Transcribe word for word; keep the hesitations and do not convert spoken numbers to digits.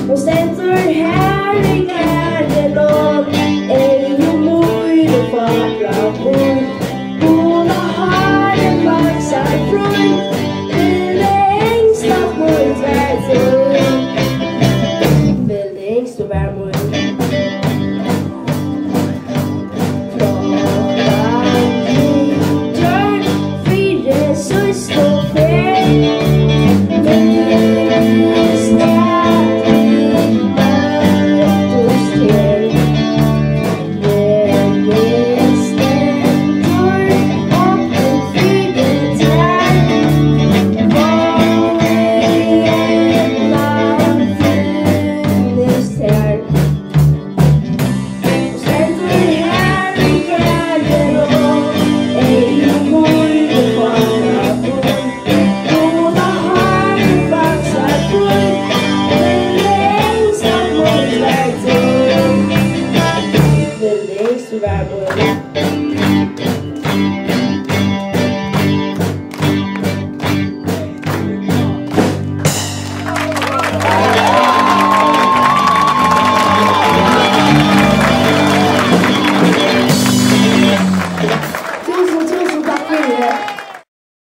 Hon stendur har í garðinum, eygu míni fáa fram hvítt, gula hárið vaksar frítt, vildi ynskt at mín var tín, vildi ynskt tú var mín. Stendur har í garðinum, eygu míni fáa fram hvítt, gula hárið vaksar frítt, vildi ynskt at mín var tín, vildi ynskt tú var mín.